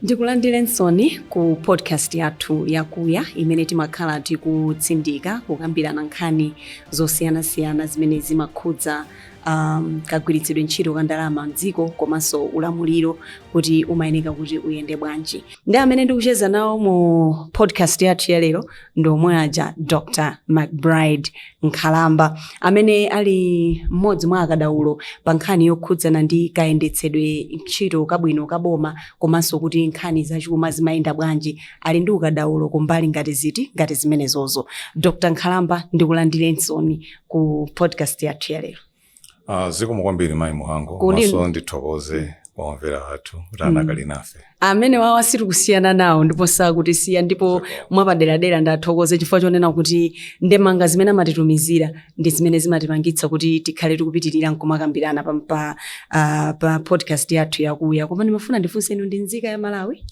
Ndikulandirensoni ku podcast yathu Yakuya, imene timakhala tikutsindika kukambirana nkhani zosiyanasiyana zimene zimakhudza kagwiritsidwe ntchito ka ndalama mdziko komanso ulamuliro kuti umayeneka kuti uyende bwanji. Ndi amene ndikucheza nawo mu podcast yathu ya lero ndi omwe aja, Dr McBride Nkhalamba, amene ali mmodzi mwa akadaulo pa nkhani yokhudzana ndi kayendetsedwe ntchito kabwino kaboma komanso kuti nkhani zachuma zimayenda bwanji. Ali ndi ukadaulo kumbali ngati ziti, ngati zimenezozo. Dr Nkhalamba, ndikulandirensoni ku podcast yathu ya lero. Zikomo kwambiri, Mayi Muhango. Maso ndithokoze kwa omvera athu kuti anakali nafe. Amene wawa sitikusiyana nawo ndipo sakutisiya, ndipo mwapaderadera ndathokoze chifukwa chonena kuti ndemanga zimene amatitumizira ndi zimene zimatipangitsa kuti tikhale tikupitirira nkumakambirana pa podcast yathu Yakuya. Koma ndimafuna ndifunse, inu ndi nzika ya Malawi?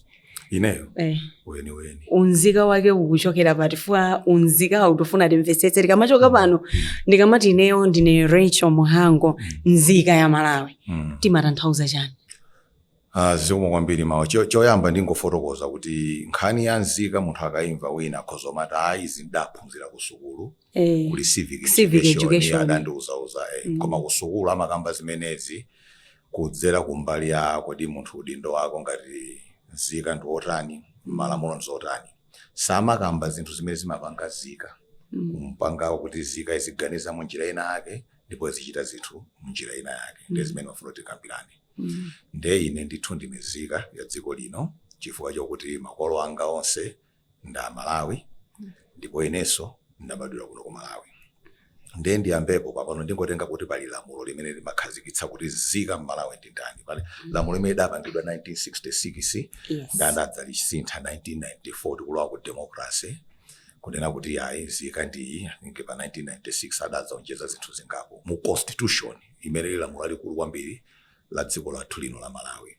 Ineyo? Eh. Weniweni. Unzika wake ukuchokera pati? Fwa unzikawu tifuna timvetsetse. Tikamachoka pano, ndikamati ineyo ndine Rachel Muhango, nzika ya Malawi, timatanthauza chani? Zikomo kwambiri mawu. Choyamba ndingofotokoza kuti nkhani ya nzika, munthu akayimva wina akhoza kumati, "Ayi, izi ndaphunzira ku sukulu." Kuli civic Civic education, education. Adandiuzauza. Koma ku sukulu amakamba zimenezi kudzera kumbali ya kodi munthu udindo wako ngati nzika ndi wotani, malamulo ndi zotani. Samakamba zinthu zimene zimapanga zika, kumpanga kuti zika iziganiza mu njira ina yake ndipo izichita zinthu mu njira ina yake. Ndi zimene mafuna tikambirane. Nde ine ndithu ndine nzika ya dziko lino chifukwa chokuti makolo anga onse ndi Amalawi ndipo inenso ndabadwira kuno ku Malawi. Nde ndiyambepo papano, ndingotenga kuti pali lamulo limene limakhazikitsa kuti nzika m'Malawi ndi ndani. Pali lamulo limene lidapangidwa 1966, ndandadzalisintha 1994 tikulowa ku democracy, kunena kuti ayi, nzika ndiyi. I think pa 1996 adadzaonjeza zinthu zingapo mu constitution imene ili lamulo lalikulu kwambiri la dziko lathu lino la Malawi.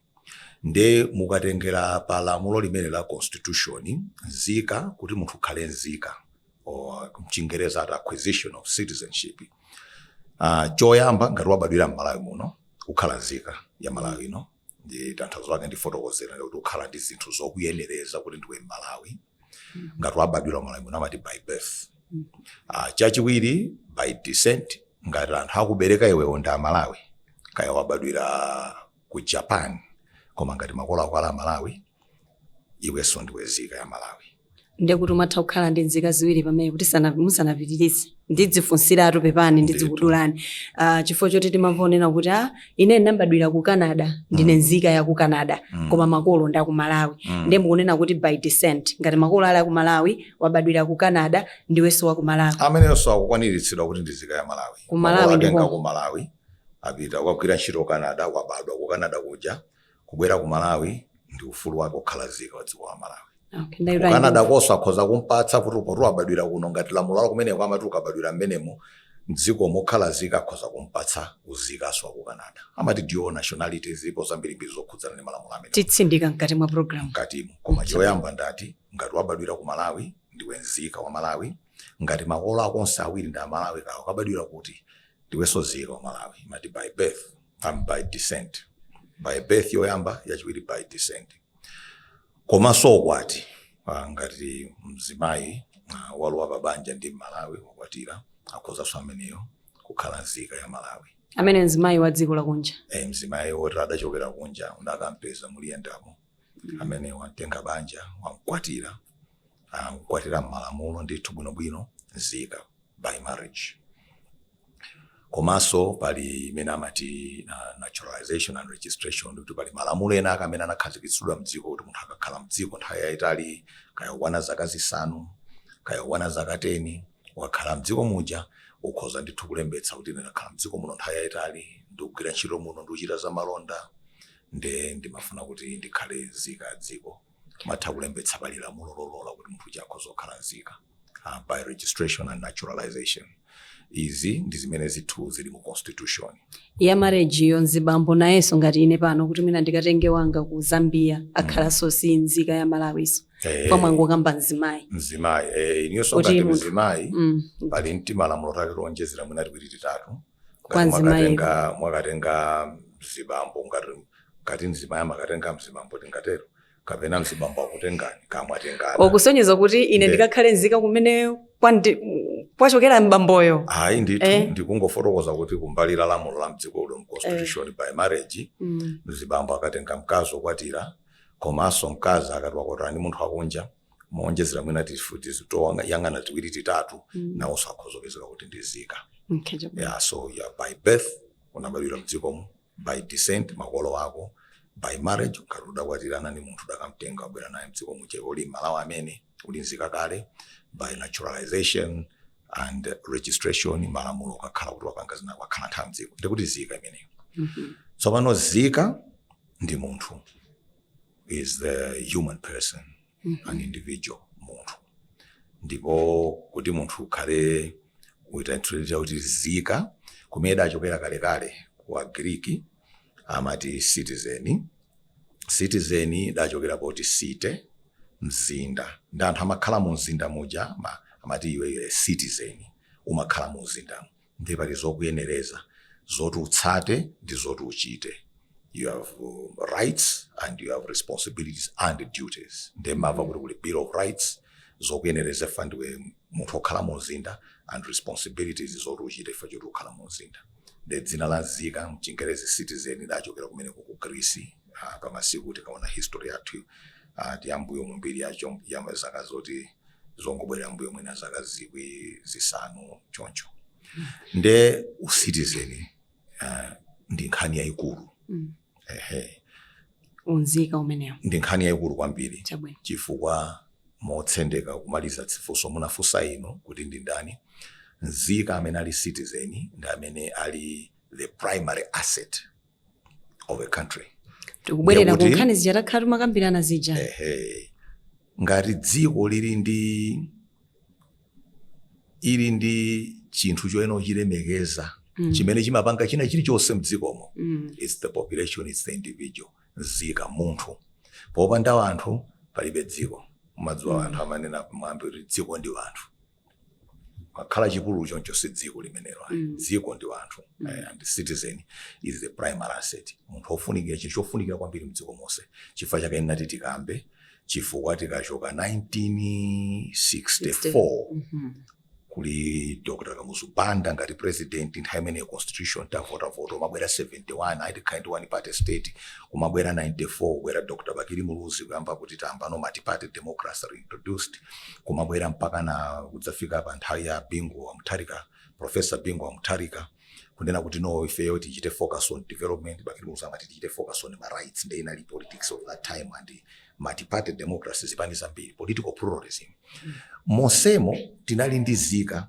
Nde mukatengera pa lamulo limene la constitution, nzika, kuti munthu ukhale nzika, or mchingereza ati acquisition of citizenship, choyamba, ngati wabadwira m'Malawi muno, ukhala nzika ya Malawi ino. Ndi tanthauzo lake ndifotokozera kuti ukhala ndi zinthu zokuyenereza kuti ndiwe Mmalawi ngati wabadwira m'Malawi muno, amati by birth. Chachiwiri, by descent. Ngati anthu akubereka iwewo ndi Amalawi, kaya wabadwira ku Japan, koma ngati makolo ako ali Amalawi, iwenso ndiwe nzika ya Malawi. Ndiye kuti umatha kukhala ndi nzika ziwiri pamene kuti musanapitirize, ndidzifunsiratu, pepani, ndidzikudulani, chifukwa choti timamva kuti, "Ah, ine ndinabadwira ku Canada, ndine nzika ya ku Canada, koma makolo ndi aku Malawi." Ndiye mukunena kuti by descent, ngati makolo ali aku Malawi, wabadwira ku Canada, ndiwenso wa ku Malawi. Amenenso akukwaniritsidwa kuti ndi nzika ya Malawi. Ku Malawi. Makolo atenga Ndiko ku Malawi, apita kukagwira ntchito ku Canada, wabadwa ku Canada kuja, kubwera ku Malawi, ndi ufulu wake kukhala nzika wa dziko la Malawi. Okay, ku Canada konso akhoza kumpatsa kuti poti wabadwira kuno, ngati lamulo lalo kumeneko amati ukabadwira mmenemo mdziko mokhala zika, akhoza kumpatsa uzikaso wa ku Canada, amati dual nationality. Zilipo zambirimbiri zokhudzana ndi malamulo amene Titsindika mkati mwa program. Mkatimo. Koma choyamba ndati, ngati wabadwira ku Malawi, ndiwe nzika wa Malawi. Ngati makolo ako onse awiri ndi Amalawi, kawo kabadwira kuti, ndiwenso nzika wa Malawi. Imati by birth and by descent. By birth yoyamba, yachiwiri by descent. Komanso ukwati, ngati mzimayi walowa pa banja ndi Malawi, wakwatira, akhozanso ameneyo kukhala nzika ya Malawi. Amene mzimayi wa dziko lakunja. E, mzimayi woti adachokera kunja, unakampeza muliyendamo, amene watenga banja, wamkwatira, kukwatira mmalamulo ndithu bwinobwino, nzika by marriage. Komanso pali imene amati naturalization and registration, kuti pali malamulo ena ake amene anakhazikitsidwa mdziko kuti munthu akakhala mdziko nthawi yayitali, kaya kukwana zaka 5, kaya kukwana zaka 10, wakhala mdziko muja, ukhoza ndithu kulembetsa kuti ine ndakhala mdziko muno nthawi yayitali, ndikugwira ntchito muno, ndikuchita za malonda, nde ndimafuna kuti ndikhale nzika ya dziko. Matha kulembetsa, pali lamulo lolola kuti munthu uja akhoza kukhala nzika by registration and naturalization. Izi ndi zimene zithu zili mu constitution. Ya marriage yo, mzibambo nayenso, ngati ine pano kuti mwina ndikatenge wanga ku Zambia, akhalanso si nzika ya Malawiso? Eh. Mwangokamba mzimayi. Mzimayi, iniyonso Kuti ngati mzimayi, pali mtimalamulo take lonjezera mwina tiwiri titatu. Kwa Ngati mzimayi. mwakatenga mzibambo, ngati mzimayi amakatenga mzibambo, tingatero. Kapena mzibambo akutengani, kamwatengana. Okusonyeza kuti ine ndikakhale nzika kumene kwachokera mbamboyo? Hayi ndithu. Ndikungofotokoza kuti kumbali la lamulo la mdziko lino, constitution, by marriage, mzibambo akatenga mkazi okwatira, komanso mkazi akati wakwatira ndi munthu akunja, monjezera mwina titoyang'ana tiwiri titatu, nawonso akhoza kupezeka kuti ndi nzika. Okay, chabwino. Yeah, so yeah, by birth unabadwira mdzikomo, by descent makolo ako, by marriage ngati udakwatirana ndi munthu, udakamtenga wabwera naye mdziko muche, uli Malawi amene uli nzika kale, by naturalization and registration, malamulo ukakhala kuti wapanga zina, wakhala nthawi mdziko, ndikuti nzika imeneyo. Tsopano nzika ndi munthu, is the human person, an individual, munthu. Ndipo kuti munthu ukhale uitanthulira kuti nzika, kumene idachokera kalekale ku Agriki amati citizen. Citizen idachokera poti city, mzinda, ndi anthu amakhala mu mzinda muja amati iwe iwe citizen, umakhala mu mzindamo, ndi pali zokuyenereza zoti utsate ndi zoti uchite. You have rights and you have responsibilities and duties. Ndemava kuti kuli Bill of Rights, zokuyenereza fa ndiwe munthu okhala mu mzinda, and responsibilities, zoti uchite fa choti ukhala mu mzinda. Ndi dzina la nzika mchingerezi citizen idachokera kumeneko ku Greece. Pamasiku tikaona history yathu tiyambuyo mumbiri yacho ya zaka zoti zongobwerera mbuyo mwina zaka 5,000 choncho. Nde ucitizen ndi nkhani yayikulu. Ehe. Unzika umenewo. Ndi nkhani yayikulu kwambiri. Chabwino. Chifukwa motsendeka kumaliza tsifunso munafunsa ino kuti ndi ndani nzika amene ali citizen, ndi amene ali the primary asset of a country. Tikubwerera ku nkhani zija takhala timakambirana zija. Ehe, ngati dziko lili ndi ili ndi chinthu choyenera kuchilemekeza chimene chimapanga china chilichonse mdzikomo, it's the population, it's the individual, nzika, munthu. Popanda anthu palibe dziko. Umadziwa anthu amanena mwambi kuti dziko ndi anthu, kakhala chipululu choncho si dziko limenelo ayi. Dziko ndi anthu. And the citizen is the primary asset, munthu ofunikira, chinthu chofunikira kwambiri mdziko monse. Chifukwa chake ndinati tikambe, chifukwa tikachoka 1964, kuli Dr Kamuzu Banda ngati president, nthawi imeneyo constitution tavotavota, umabwera 71 aiti tikhale ndi one party state, kumabwera 94 kubwera Dr Bakili Muluzi kuyamba kuti tayambano multi-party democracy reintroduced, kumabwera mpaka na kudzafika pa nthawi ya Bingu wa Mutharika, Professor Bingu wa Mutharika, kunena kuti no, ifeyo tichite focus on development. Bakili Muluzi amati tichite focus on ma rights. Ndi inali politics of that time and multi-party democracy, zipani zambiri, political pluralism. Monsemo tinali ndi nzika,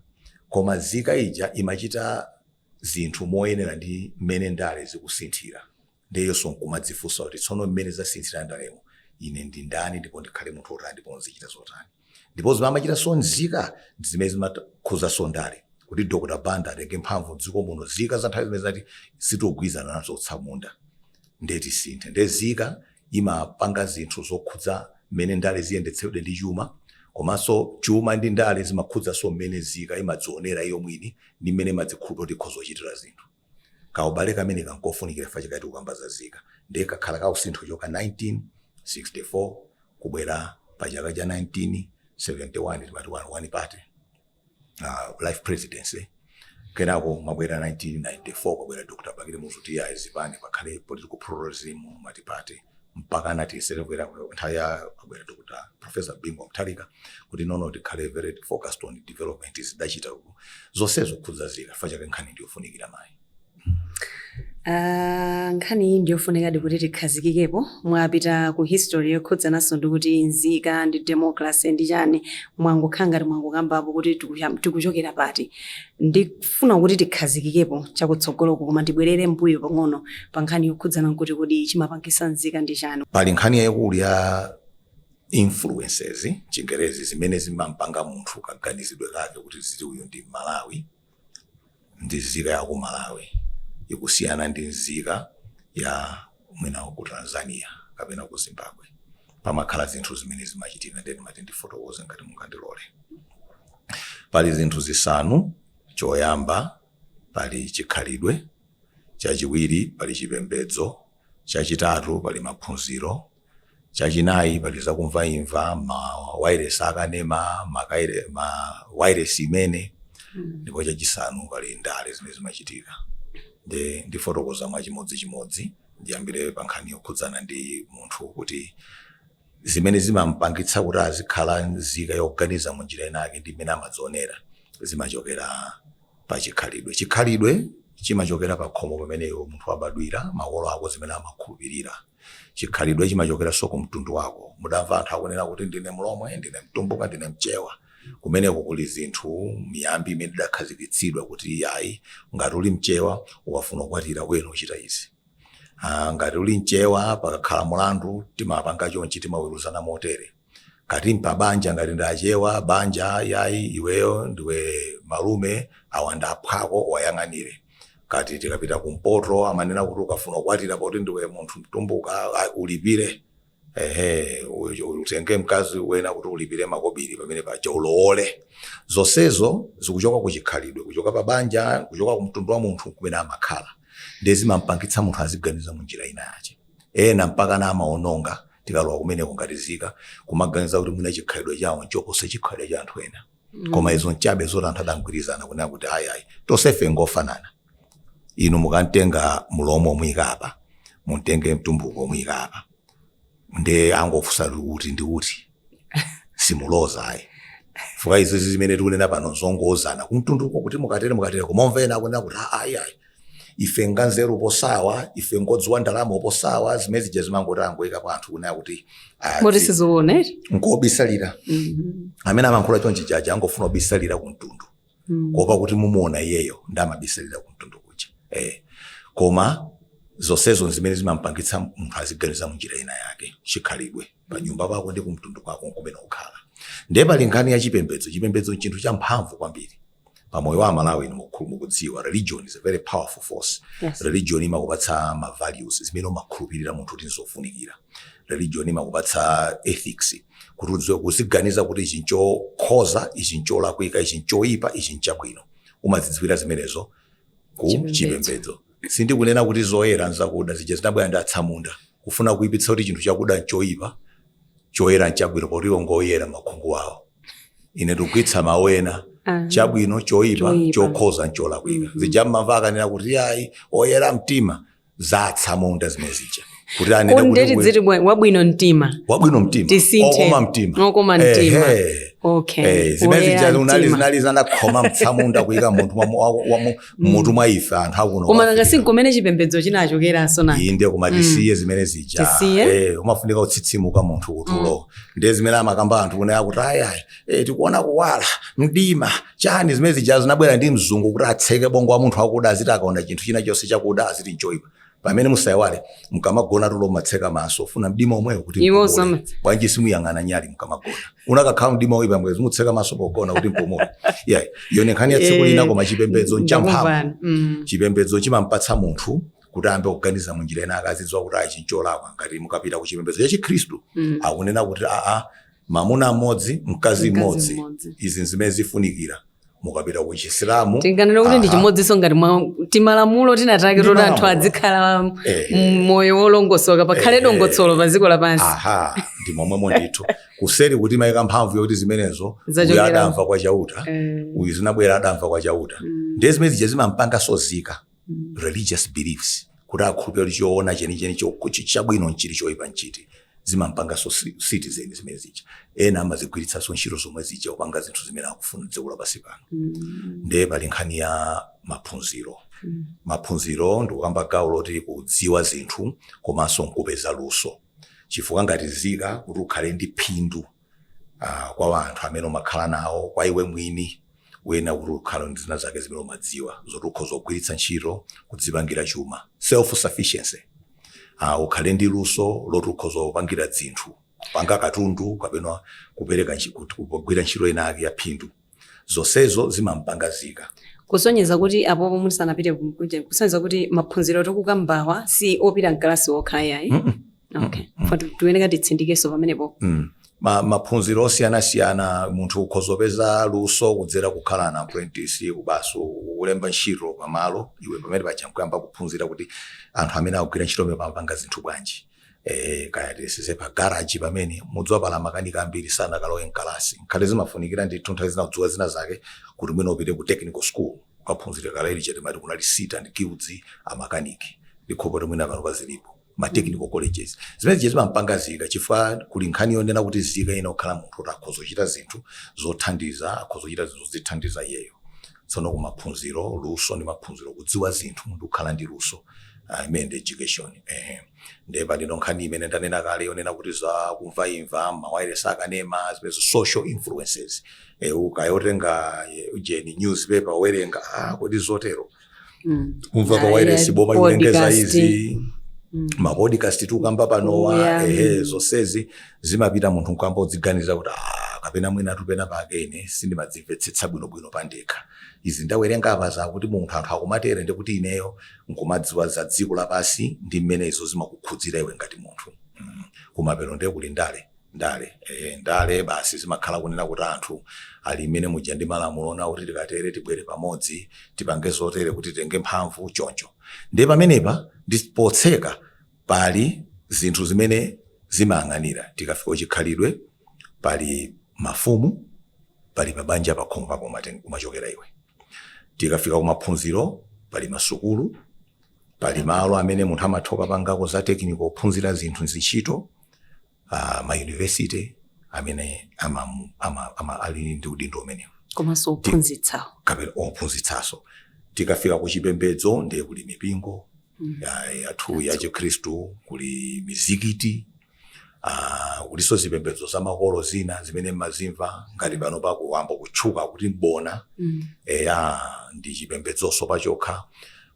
koma nzika ija imachita zinthu moyenera ndi mmene ndale zikusinthira. Ndeyonso nkumadzifunsa kuti tsono mmene zasinthira ndalemo, ine ndi ndani, ndipo ndikhale munthu otani, ndipo nzichita zotani? Ndipo zimene amachita nzika ndi zimene zimakhuzanso ndale, kuti Dr Banda atenge mphamvu mdziko muno. Nzika za nthawi zimene zati sitigwirizana nazo utsamunda, ndiye tisinthe. Nde nzika imapanga zinthu zokhudza mmene ndale ziyendetsedwe ndi chuma, komanso chuma ndi ndale zimakhudzaso mmene nzika imadzionera iyo mwini ndi mmene imadzikhulupirira kuti ikhoza kuchitira zinthu. Kaubale kamene kankofunikira fa chikati kukamba za nzika. Ndiye kakhala kausintho choka 1964 kubwera pa chaka cha 1971, timati one party, life presidency. Kenako mabwera 1994, kwabwera Dr Bakili Muluzi, kuti ya zipani pakhale political pluralism, multi-party, mpaka anati serekwera nthawi ya abwera Dr Professor Bingu Mutharika kuti nono tikhale very focused on development. Zidachita zonsezo kukhudza nzika, fa chake nkhani ndiyofunikira, mayi. Ah, nkhani iyi ndiyofunikadi kuti tikhazikikepo. Mwapita ku history yokhudzananso ndi kuti nzika ndi democracy ndi chani, mwangokhala ngati mwangokambapo kuti tikuchokera pati. Ndifuna kuti tikhazikikepo chakutsogoloko, koma ndibwerere mbuyo pang'ono pa nkhani yokhudzana nkuti kodi chimapangisa nzika ndi chani? Pali nkhani yayikulu ya influences, chingerezi, zimene zimampanga munthu kaganizidwe kake kuti ziti uyu ndi Malawi, ndi nzika ya ku Malawi, ikusiyana ndi nzika ya mwina ku Tanzania kapena ku Zimbabwe. Pamakhala zinthu zimene zimachitika, ndiye ndimati ndifotokoze ngati mungandilole. Pali zinthu zisanu. Choyamba pali chikhalidwe, chachiwiri pali chipembedzo, chachitatu pali maphunziro, Chachinayi, pali zakumva imva, ma wireless akanema, ma wireless imene. Ndipo chachisanu, pali ndale zimene zimachitika. Ndi ndifotokoza mwa chimodzimodzi. Ndiyambire pa nkhani yokhudzana ndi munthu, kuti zimene zimampangitsa kuti azikhala nzika yoganiza munjira inake ndi imene amadzionera zimachokera pa chikhalidwe. Chikhalidwe chimachokera pa khomo pamene iwe munthu wabadwira, makolo ako zimene amakhulupirira. Chikhalidwe chimachokeranso ku mtundu wako. Mudamva anthu akunena kuti ndine Mlomwe, ndine Mtumbuka, ndine Mchewa. Kumeneko kuli zinthu, miyambi imene idakhazikitsidwa kuti ayi, ngati uli Mchewa ukafuna kukwatira wena uchita izi. Ah, ngati uli Mchewa pakakhala mulandu timapanga chonchi, timaweruzana motere. Ngati mpabanja, ngati ndachewa banja, yayi, iweyo ndiwe malume, awa ndaphwako, wayang'anire. Kati tikapita kumpoto amanena kuti ukafuna kukwatira poti ndiwe munthu Mtumbuka, ulipire, ehe, utenge mkazi wena kuti ulipire makobiri pamene paja ulowole. Zonsezo zikuchoka ku chikhalidwe, kuchoka pa banja, kuchoka ku mtundu wa munthu kumene amakhala. Ndiye zimampangitsa munthu aziganiza munjira ina yache. Ena mpaka na amaononga tikalowa kumeneko ngati zika kumaganiza kuti mwina chikhalidwe chawo nchoposa chikhalidwe cha anthu ena. Koma izo nchabe zoti anthu adagwirizana kunena kuti ayi, ayi, tonsefe ngofanana. Inu mukantenga Mlomwe omuyika apa, mutenge Mtumbuka omuyika apa, nde angofunsa kuti ndi uti, simuloza ayi. Fuka izo zimene tikunena pano zongozana kumtunduko kuti mukatere, mukatere. Koma ena akunena kuti ayi, ayi, ife nganzeru posawa, ife ngodziwa ndalama posawa. Zimene zija zimangoti angoyikapo anthu kunena kuti moti sizoona eti? Nkobisalira. Amene amankhula chonchi jaja angofuna kubisalira kumtundu, kuopa kuti mumuona iyeyo, ndi amabisalira kumtundu kuja. Koma zonsezo zimene zimampangitsa munthu aziganiza munjira ina yake, chikhalidwe pa nyumba pako ndi kumtundu kwako kumene ukhala. Ndiye pali nkhani ya chipembedzo. Chipembedzo nchinthu cha mphamvu kwambiri pamoyo wa Amalawi. Inu mukudziwa, religion is a very powerful force. Religion imakupatsa ma values zimene umakhulupirira munthu kuti nzofunikira. Religion imakupatsa ethics kuti udziwe kuziganiza kuti ichi nchokhoza, ichi ncholakwika, ichi nchoyipa, ichi nchabwino. Umazidziwira zimenezo ku chipembedzo. Chipembedzo. Sindikunena kuti zoyera nzakuda, zija zinabwera ndi atsamunda kufuna kuyipitsa kuti chinthu chakuda nchoyipa, choyera nchabwino, poti iwo ngoyera makhungu awo. Ine ndikugwiritsa mawu ena: chabwino choyipa, choyipa. Chokhoza ncholakwika. Zija mmamva akanena kuti ayi, oyera mtima, zatsamunda zimene zija kuti anene kodi kuti ndeti dziti wabwino mtima. Wabwino mtima. Tisinthe. Okoma mtima. Okoma mtima. Ehe. Okay. Zimene Oyera zija zinali mtima. zinali zanakhoma mtsamunda kuyika munthu mutu mwa ife anthu akuno Koma ku nanga Africa. sinkumene chipembedzo chinachokeranso na Inde, koma tisiye zimene zija. Tisiye? Umafunika kutsitsimuka munthu kutulo. Ndiye zimene amakamba anthu kunena kuti ayi, ayi, tikuona kuwala, mdima chani, zimene zija zinabwera ndi mzungu kuti atseke bongo wa munthu akuda, aziti akaona chinthu china chonse chakuda aziti nchoyipa. Pamene musayiwale, mkamagona tulo mumatseka maso, ufuna mdima omwewo kuti Iwo mpumule. Bwanji simuyang'ana nyali mkamagona? Unakakhala mdima oyipa mwezi mutseka maso pogona kuti mpumule. Yeah, iyo ni nkhani ya tsiku lina. Koma chipembedzo nchamphamvu. Ndakumvani. Chipembedzo chimampatsa munthu kuti ayambe kuganiza munjira ina, akazidziwa kuti ayi, chincholakwa. Ngati mukapita ku chipembedzo cha Chikhristu, akunena kuti aa, mamuna mmodzi, mkazi mkazi mmodzi. Mmodzi. Izi zimene zifunikira. Mukapita ku Chisilamu, Tinganena kuti ndi chimodzinso ngati mwa timalamulo tinatake Ndi toti anthu malamulo. azikhala moyo wolongosoka, pakhale dongosolo pa dziko lapansi. Aha, ndi momwemo ndithu. Kuseri kuti mayika mphamvu yokuti zimenezo uyu adamva kwa Chauta, uyu zinabwera adamva kwa Chauta. Ndiye zimene zija zimampanga sozika religious beliefs kuti akhulupirira kuti choona chenicheni chabwino nchiti, choyipa nchiti, zimampanganso citizen zimene zija. Ena amazigwiritsanso ntchito zomwe zija kupanga zinthu zimene akufuna dziko lapansi pano. Ndiye pali nkhani ya maphunziro. Maphunziro ndikukamba gawo loti kudziwa zinthu komanso nkupeza luso, chifukwa ngati zika kuti ukhale ndi phindu kwa anthu amene umakhala nawo, kwa iwe mwini, wena kuti ukhale ndi zina zake zimene umadziwa zoti ukhoza kugwiritsa ntchito kudzipangira chuma, self sufficiency. Ukhale ndi luso loti ukhoza kupangira zinthu, kupanga katundu kapena kupereka kugwira ntchito ina ake ya phindu. Zonsezo zimampanga zika. Kusonyeza kuti apopo musanapite kuja, kusonyeza kuti maphunziro tikukambawa si opita mkalasi okha yayi. Okay, tiyeneka titsindikenso pamenepo. Maphunziro osiyanasiyana, munthu ukhoza kupeza luso kudzera kukhala an apprentice kubaso, kulemba ntchito pamalo iwe pamene paja nkuyamba kuphunzira kuti anthu amene akugwira ntchito pamene pamapanga zinthu bwanji. Kaya tiyeseze pa garage pamene mudziwa pala makanika ambiri sanakalowe mkalasi. Nkhale zimafunikira ndithu nthawi zina kudziwa zina zake kuti mwina upite ku technical school ukaphunzire. Kale lija timati kunali City and Guilds amakaniki, ndikhopo kuti mwina pano pazilipo ma technical colleges. Zimene zija zimampanga zika, chifukwa kuli nkhani yonena kuti zika ina kukhala munthu kuti akhoza kuchita zinthu zothandiza, akhoza kuchita zinthu zothandiza iyeyo. Tsono kumaphunziro, luso ndi maphunziro, kudziwa zinthu ndi kukhala ndi luso, imene ndi education. Ndiye palino nkhani imene ndanena kale yonena kuti za kumva imva mawayilesi akanema, zimenezo social influences. Ukayotenga ujeni newspaper werenga, kodi zotero, kumva pa wireless boma ikulengeza podcast. izi, ma podcast tukamba panowa. Zonsezi zimapita munthu nkamba udziganiza kuti kapena mwina tupena pake ine sindimadzimvetsetsa bwinobwino pandekha. Izi ndawerenga apa zakuti munthu, anthu akumatere, ndikuti ineyo nkumadziwa za dziko lapasi ndi mmene izo zimakukhudzira iwe ngati munthu. Kumapero ndiye kuli ndale. Ndale, ndale basi zimakhala kunena kuti anthu ali mmene muja ndi malamulo na kuti tikatere tibwere pamodzi, tipange zotere kuti titenge mphamvu choncho. Ndiye pamenepa ndi potseka, pali zinthu zimene zimayang'anira. Tikafika kuchikhalidwe, pali mafumu, pali pabanja pakhomo pako umachokera iwe. Tikafika kumaphunziro, pali masukulu, pali malo amene munthu amatha kukapangako za technical, kuphunzira zinthu, zintchito, ma university amene ama ali ndi udindo umenewo. Komanso ophunzitsawo. Kapena ophunzitsaso. Tikafika ku chipembedzo, ndiye kuli mipingo yathu ya Chikhristu, kuli mizikiti, kuliso zipembedzo zamakolo zina zimene mmazimva ngati pano pakuwamba kutchuka kuti mbona. Eya, ndi chipembedzonso pachokha.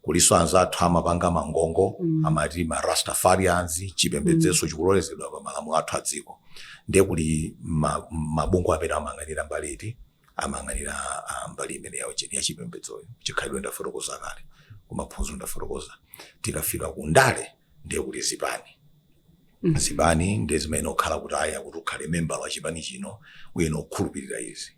Kuliso anzathu amapanga mangongo, amati ma Rastafarians, chipembedzenso chikulolezedwa pa malamulo athu a dziko. Ndiye kuli mabungwe amene amayang'anira mbali iti, amayang'anira mbali imene ya ya chipembedzoyo. Chikhalidwe ndafotokoza kale, kumaphunziro ndafotokoza. Tikafika ku ndale, ndiye kuli zipani. Zipani ndiye zimene okhala kuti aya, kuti ukhale membala wa chipani chino uyena kukhulupirira izi.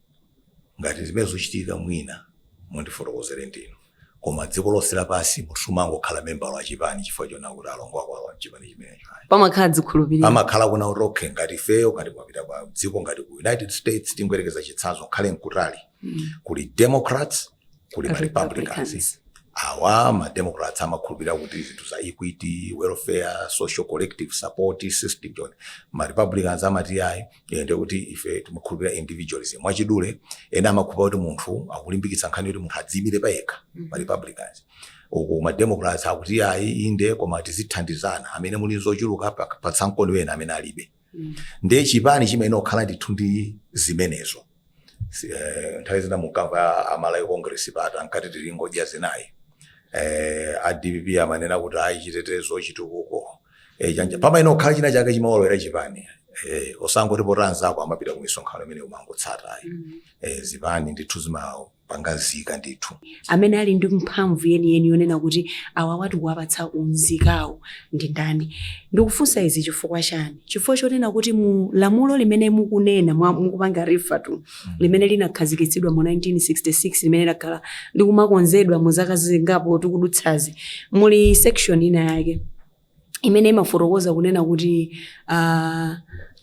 Ngati zimene zochitika mwina mundifotokozere ndinu, koma dziko lonse lapasi munthu sumangokhala membala wa chipani chifukwa chona kuti alongo ako awa chipani chimenecho, ayi. Pamakhala zikhulupiriro. Pamakhala kuna kuti okay, ngati ifeyo, ngati mwapita kwa dziko ngati ku United States, tingoyerekeza chitsanzo, khale mkutali, kuli Democrats, kuli ma Republicans. Republicans. Awa ma Democrats amakhulupirira kuti zinthu za equity, welfare, social collective support system chone. Ma Republicans amati ayi, ndiye kuti ife timakhulupirira individualism. Mwachidule, ena amakhulupirira kuti munthu akulimbikitsa nkhani yoti munthu adziyimire payekha, ma Republicans. Uku ma Democrats akuti ayi, inde, koma tizithandizana, amene muli zochuluka patsankoni wena amene alibe. Ndiye chipani chimene okhala ndithu ndi zimenezo. Nthawi zina mukamva Amalawi Congress Party ankati tilingodya zinayi, a DPP amanena kuti ayi, chitetezo, chitukuko, chanja. Pamaina okhala china chake chimawalowera chipani, osangoti poti anzako amapita ku misonkhano imene umangotsata, ayi. Zipani ndithu zimapangazika ndithu. Amene ali ndi mphamvu yeniyeni yonena kuti awa wati kuwapatsa unzikawo ndi ndani? Ndikufunsa izi chifukwa chani? Chifukwa chonena kuti mu lamulo limene mukunena, mukupanga refer to, limene linakhazikitsidwa mu 1966, limene lakhala likumakonzedwa mu zaka zingapo tikudutsazi, muli section ina yake imene imafotokoza kunena kuti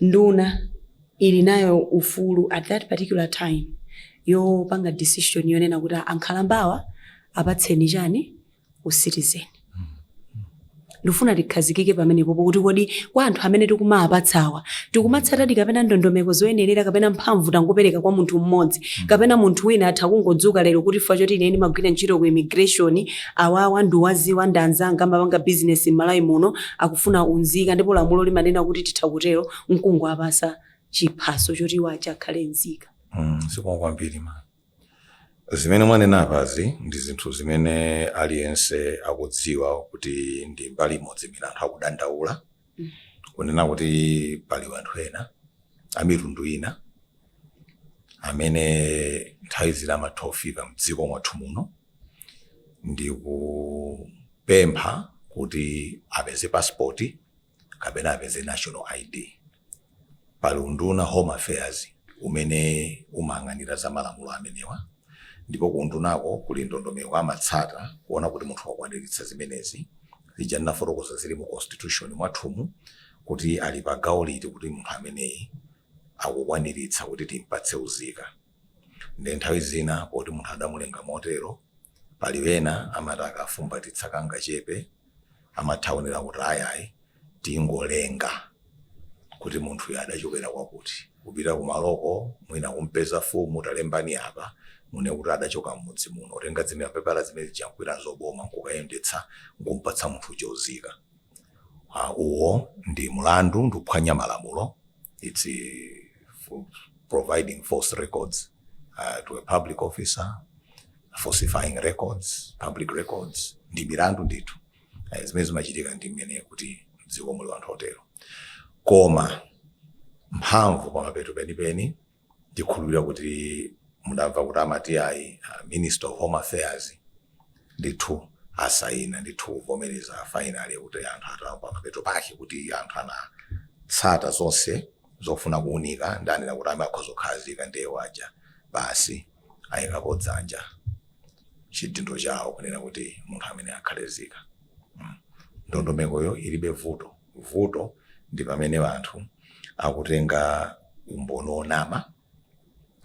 nduna ili nayo ufulu at that particular time yopanga decision yonena kuti ankhalambawa apatseni chani, ucitizen. Ndifuna tikhazikike pamenepo kuti kodi kwa anthu amene tikumapatsawa tikumatsatadi kapena ndondomeko zoyenerera, kapena mphamvu tangopereka kwa munthu mmodzi, kapena munthu wina atha kungodzuka lero kuti chifukwa choti ine ndimagwira ntchito ku immigration, awawa ndiwaziwa, ndi anzanga, amapanga business m'Malawi muno, akufuna unzika, ndipo lamulo limanena kuti titha kutero, mkungoapasa chiphaso choti iwo aja akhale nzika? Zikomo kwambiri ma. Zimene mwanena apazi ndi zinthu zimene aliyense akudziwa kuti ndi mbali imodzi imene anthu akudandaula, kunena kuti pali anthu ena a mitundu ina amene nthawi zina amatha kufika mdziko mwathu muno ndi kupempha kuti apeze passport kapena apeze national ID. Pali unduna Home Affairs umene umayang'anira za malamulo amenewa, ndipo ku undunako kuli ndondomeko amatsata kuona kuti munthu wakwaniritsa zimenezi zija ndinafotokoza zili mu constitution mwathumu. Kuti Kuti ali pa gawo liti kuti munthu ameneyi akukwaniritsa kuti timpatse uzika. Ndi nthawi zina poti munthu adamulenga motero, pali wena amati akafumbatitsa kangachepe amathaonera kuti ayayi, tingolenga kuti munthuyo adachokera kwakuti, kupita kumaloko, mwina kumpeza fumu, "Talembani apa, mune kuti adachoka m'mudzi muno." Utenga zimene mapepala zimene zijankwira zoboma, nkukayendetsa, nkumpatsa munthu uja uzika. Uwo ndi mulandu, ndi kuphwanya malamulo. It's providing false records to a public officer, falsifying records, public records, ndi milandu ndithu. Zimene zimachitika ndi mmene kuti mdziko muli anthu otero. Koma mphamvu pamapeto penipeni, ndikhulupirira kuti mudamva kuti amati ayi, Minister of Home Affairs ndithu asayina ndithu kuvomereza finally kuti anthu ata pamapeto pake kuti anthu anatsata zonse zofuna kuunika, ndanena kuti amakhoza kukhazika, ndiye waja basi ayikapo dzanja, chidindo chawo, kunena kuti munthu amene akhale nzika. Ndondomekoyo ilibe vuto. Vuto ndi pamene anthu akutenga umboni onama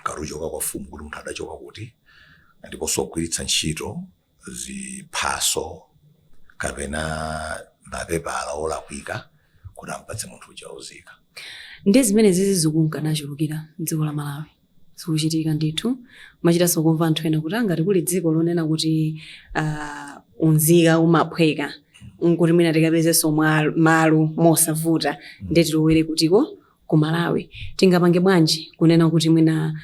karuchoka kwa fumu kuti munthu adachoka kuti, ndiponso kugwiritsa ntchito ziphaso kapena mapepala olakwika kuti ampatse munthu uja uzika. Ndi zimene zizi zikunkanachulukira mdziko la Malawi, zikuchitika ndithu. Machitanso kumva anthu ena kuti angati kuli dziko lonena kuti unzika umaphweka, nkuti mwina tikapezenso malo mosavuta, ndi tilowere kutiko ku Malawi. Tingapange bwanji kunena kuti mwina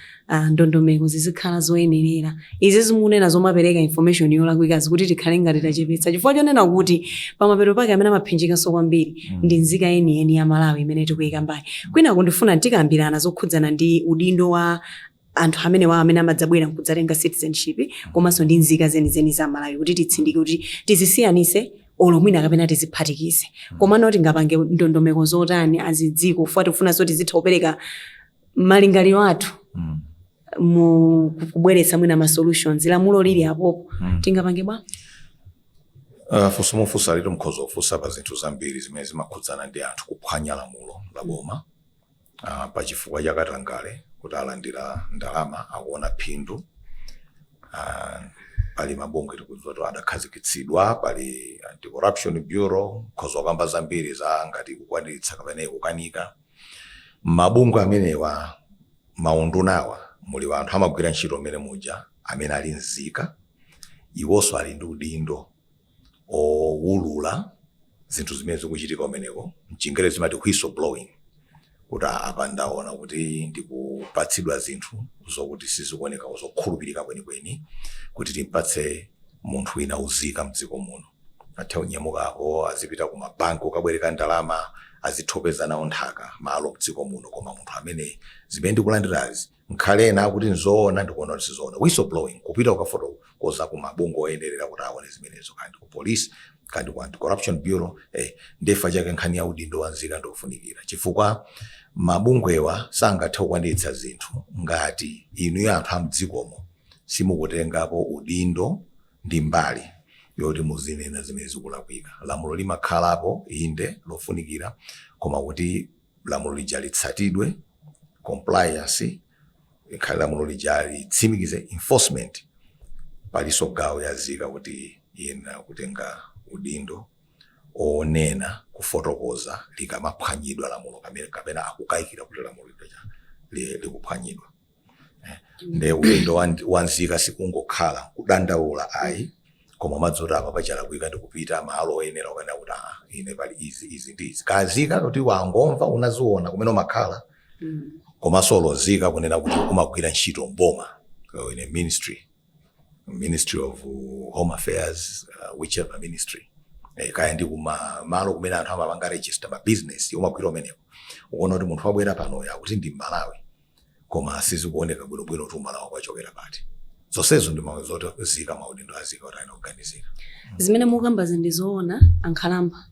ndondomeko zizikhala zoyenerera, izi zimunena zomapereka information yolakwikazi, kuti tikhale ngati tachepetsa, chifukwa chonena kuti pamapeto pake amene amaphinjikanso kwambiri ndi nzika yeniyeni ya Malawi imene tikuyika mbali? Kwina kundifuna tikambirana zokhudzana ndi udindo wa anthu amene wa amene amadzabwera nkudzatenga citizenship, komanso ndi nzika zenizeni za Malawi, kuti titsindike kuti tizisiyanise olo mwina kapena tiziphatikize. Komano tingapange ndondomeko zotani azidziko fuwa tikufuna zoti zitha kupereka malingaliro athu mu kubweretsa mwina ma solutions, lamulo lili apopo, tingapange bwa? Funso mufunsa lito mukhoza kufunsa pa zinthu zambiri zimene zimakhudzana ndi anthu kuphwanya lamulo la boma pa chifukwa cha katangale, kuti alandira ndalama, akuona phindu. Pali mabungwe tikudziwa kuti adakhazikitsidwa, pali Anti-Corruption Bureau, mukhoza kukamba zambiri za ngati kukwaniritsa kapena kukanika. Mabungwe amenewa, maundunawa, muli anthu amagwira ntchito mmene muja amene ali nzika, iwonso ali ndi udindo owulula zinthu zimene zikuchitika umeneko. Mchingerezi zimati whistle blowing, kuti apa ndaona kuti ndikupatsidwa zinthu zokuti sizikuoneka zokhulupirika kwenikweni kuti timpatse munthu wina uzika mdziko muno. Athe kunyamukako, azipita ku mabanki kukabwereka ndalama, azithopeza nawo nthaka, malo mdziko muno, koma munthu amene zimene ndikulandirazi nkhale ena akuti nzoona, ndikuona kuti sizoona. Whistle blowing, kupita kukafotokoza ku mabungwe oyenerera kuti aone zimenezo, kandi ku police, kandi ku Anti-Corruption Bureau. Ndefa chake nkhani ya udindo wa nzika ndiofunikira, chifukwa mabungwewa sangathe kukwaniritsa zinthu ngati inuyo anthu amdzikomo simukutengapo udindo ndi mbali yoti muzinena zimene zikulakwika. Lamulo limakhalapo, inde, lofunikira, koma kuti lamulo lija litsatidwe, compliance, ikhale lamulo lija litsimikize, enforcement, palinso gawo ya nzika kuti iyenera kutenga udindo onena, kufotokoza likamaphwanyidwa lamulo kamene kapena akukayikira kuti lamulo lija likuphwanyidwa. Nde udindo wa nzika sikungokhala kudandaula ayi, koma madzoti apa pachalakwika, ndikupita malo oyenera ukanena kuti, "Ah, ine pali izi, izi ndi izi." Kazika kuti wangomva, unaziona kumene umakhala, komanso olozika kunena kuti umagwira ntchito mboma, in a ministry, Ministry of Home Affairs, whichever ministry, kaya ndi kuma malo kumene anthu amapanga register ma business, umagwira umeneko, ukuona kuti munthu wabwera pano akuti ndi Mmalawi, koma sizikuoneka bwinobwino kuti Umalawi kwachokera pati. Zonsezo ndi zoti zika maudindo azika kuti ayina kuganizira. Zimene mukambazi ndi zoona, ankhalamba.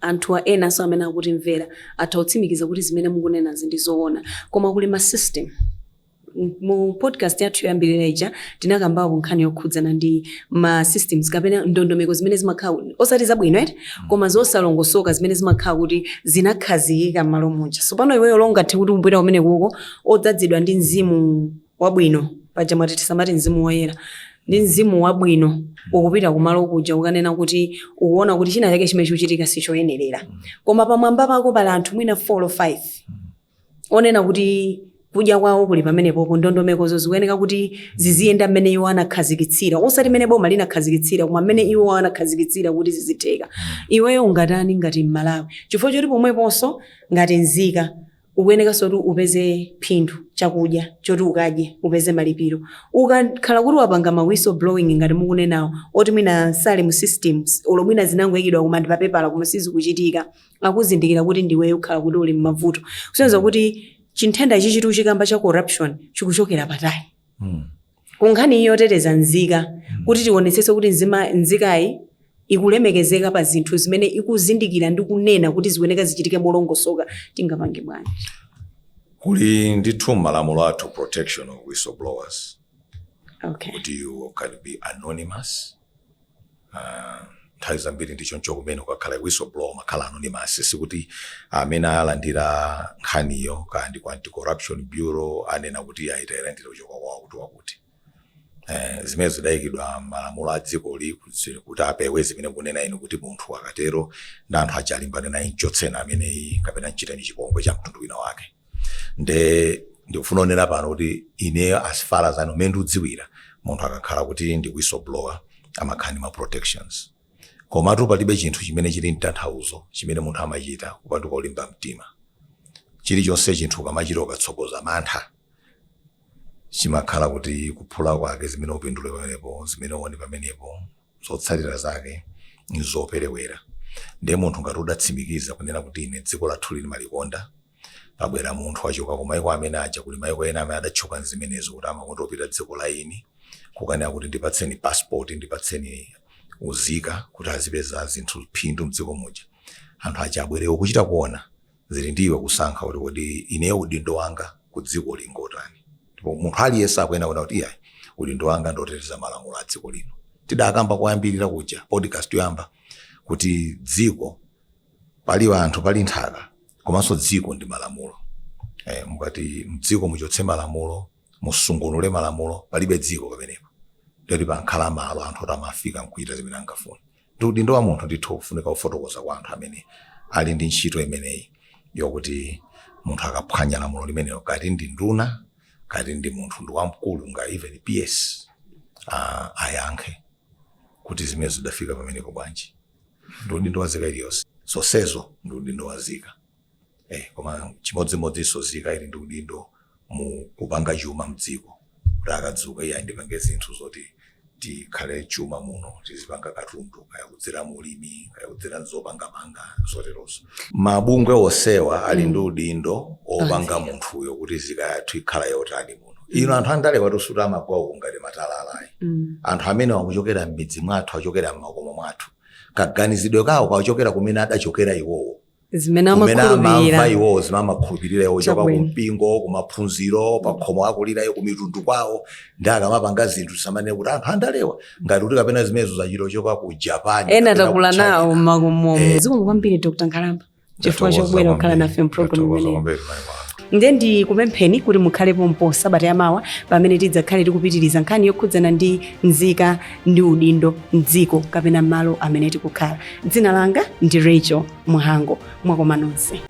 Anthu a enanso amene akutimvera atha kutsimikiza kuti zimene mukunenazi ndi zoona, koma kuli ma system. Mu podcast yathu yoyambirira ija tinakambako nkhani yokhudzana ndi ma systems kapena ndondomeko zimene zimakhala osati zabwino eti, koma zosalongosoka, zimene zimakhala kuti zinakhazikika m'malo muja. So pano iweyo longathe kuti umbwera kumene kuko odzazidwa ndi mzimu wabwino, paja mwati tisamati mzimu woyera, ndi mzimu wabwino, ukupita kumalo kuja ukanena kuti ukuona kuti china chake chimene chikuchitika sichoyenerera, koma pamwamba pako pali anthu mwina 4 or 5 onena kuti kudya kwawo kuli pamenepopo. Ndondomekozo zikuyeneka kuti ziziyenda mmene iwo anakhazikitsira, osati mmene boma linakhazikitsira, koma mmene iwo anakhazikitsira kuti zizitheka. Iweyo ungatani ngati Mmalawi, chifukwa choti pomweponso ngati nzika ukuyenekanso kuti upeze phindu, chakudya choti ukadye, upeze malipiro? Ukakhala kuti wapanga ma whistleblowing ngati mukunenawo, oti mwina sali mu systems, olo mwina zinangoyikidwa koma ndi papepala koma sizikuchitika, akuzindikira kuti ndiweyo ukhala kuti uli mmavuto, kusonyeza kuti chinthenda ichi chitu chikamba cha corruption chikuchokera patali. Ku nkhani iyi yoteteza nzika, kuti tionetsetse kuti nzikayi ikulemekezeka pa zinthu zimene ikuzindikira ndi kunena kuti zikuyeneka zichitike molongosoka, tingapange bwanji? Kuli ndithu malamulo athu protection of whistleblowers, kuti you can be anonymous. Nthawi zambiri ndichoncho kumene ukakhala whistleblower umakhala anonymous, sikuti amene alandira nkhaniyo kaya ndi ku Anti-Corruption Bureau anena kuti ayi, tayilandira kuchoka kwawo kuti wakuti. Zimene zidayikidwa malamulo a dzikoli kuti apewe zimene kunena inu, kuti munthu akatero ndi anthu aja alimbane naye, mchotseni ameneyi kapena mchiteni chipongwe cha mtundu wina wake. Nde ndikufuna onena pano kuti ineyo, as far as ano mmene ndikudziwira, munthu akakhala kuti ndi whistleblower amakhala ndi ma protections. Komatu palibe chinthu chimene chili mtanthauzo chimene munthu amachita kupatuka kulimba mtima. Chilichonse chinthu ukamachita ukatsogoza mantha, chimakhala kuti kuphula kwake, zimene upindule pamenepo, zimene uone pamenepo, zotsatira zake nzoperewera. Ndiye munthu ngati udatsimikiza kunena kuti ine dziko lathu lili malikonda, pabwera munthu wachoka ku maiko amene aja, kuli maiko ena amene adatchuka nzimenezo kuti amakonda kupita dziko la eni kukanena kuti ndipatseni passport, ndipatseni uzika, kuti azipeza zinthu phindu mdziko muja. Anthu aja abwerewo kuchita kuona, zili ndiwe kusankha kuti kodi ineyo udindo wanga ku dziko lingotani. Ndipo munthu aliyense akuyenera kuona kuti iyayi, udindo wanga ndoteteza malamulo a dziko lino. Tidakamba koyambirira kuja, podcast yoyamba, kuti dziko pali anthu, pali nthaka, komanso dziko ndi malamulo. Mukati mdziko muchotse malamulo, musungunule malamulo, palibe dziko pamenepo. Ndoti pankhala malo anthu oti amafika nkuchita zimene angafune. Ndi udindo wa munthu ndithu kufunika kufotokoza kwa anthu amene ali ndi ntchito imeneyi, yokuti munthu akaphwanya lamulo limenelo, kati ndi nduna, kati ndi munthu ndi wamkulu nga even PS, ayankhe kuti zimene zidafika pamenepo bwanji. Ndi udindo wa nzika iliyonse, zonsezo ndi udindo wa nzika. Koma chimodzimodzinso nzika ili ndi udindo mu kupanga chuma mdziko, kuti akadzuka, iye andipange zinthu zoti tikhale chuma muno, tizipanga katundu, kaya kudzera mu ulimi, kaya kudzera nzopangapanga zoterozo. Mabungwe onsewa ali ndi udindo opanga munthuyo kuti nzika yathu ikhala yotani muno. Ino anthu andale watusuta amagwa uku ngati matalala ayi. Anthu amene akuchokera m'midzi mwathu, achokera m'makomo mwathu, kaganizidwe kawo kachokera kumene adachokera iwowo, zimene kumene amamva amakhulupirira, iwowo, zimene amakhulupirira iwo, choka kumpingo, kumaphunziro, pakhomo akulirayo, kumitundu kwawo. Ndi akamapanga zinthu samanene kuti anthu andalewa ngati kuti kapena zimenezo zachita choka ku Japan ena kapena ku takula China. Nawo mmakomomo. Zikomo kwambiri, Dr Nkhalamba, chifukwa chobwera kukhala nafe mpulogalamu Ndathokoza imeneyi. kwambiri, mayi wanga. Ndiye ndikupempheni kuti mukhalepo sabata yamawa pamene tidzakhale tikupitiriza nkhani yokhudzana ndi nzika ndi udindo mdziko kapena malo amene tikukhala. Dzina langa ndi Rachel Muhango. Mwakoma nonse.